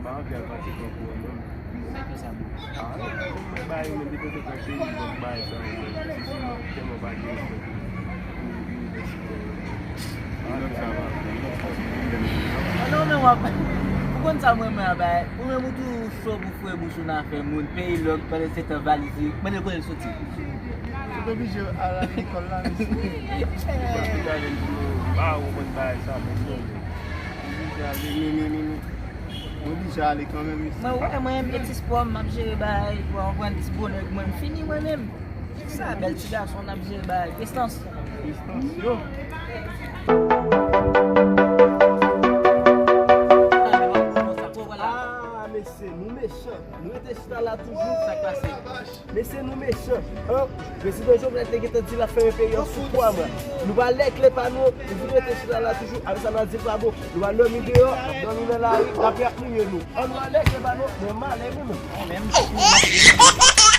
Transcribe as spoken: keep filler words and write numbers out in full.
Pa anvi al pati pran kou an non. Sa fè sa bon. Ah, mwen ba yo menm depi se pran peyi, mwen ba yo sa, mwen se si tèlman pa gen respè pou inivèsitè yo. Ah, sa va. Ah, non, men w ap, ou konn sa mwen, mwen ap bay. Ou menm ou toujou cho pou fouye bouch ou nan afè moun, peyi lòk, pandan se tan valiz yo, pandan konnen l soti. Ou te oblije al lekòl la, mesye. Ou pa konn bagay sa, mesye. Ou oblije ale, men, men, men, men. Ou oblije ale kanmenm, mesye. Mwen, wè, mwen, menm ti spò, m ap jere bagay, ou konprann, ti bonè, mwen, m fini, mwen menm. Sa, bèl ti gason, n ap jere bagay. Prestans. Prestans, yo. Ah, mesye, nou mechan. Nou rete chita la toujou. Sa k pase? Mesye, nou mechan. An, prezidan Jovenel te gentan di l ap fèmen peyi an sou twa mwa. Nou pral lè kle pa nou, nou vin rete chita la toujou. Apre sa, n a di l pa bon. Nou pral dòmi deyò, n ap dòmi nan lari, lapli ap mouye nou. An, nou pral lè kle pa nou, men malè nou menm. An, menm.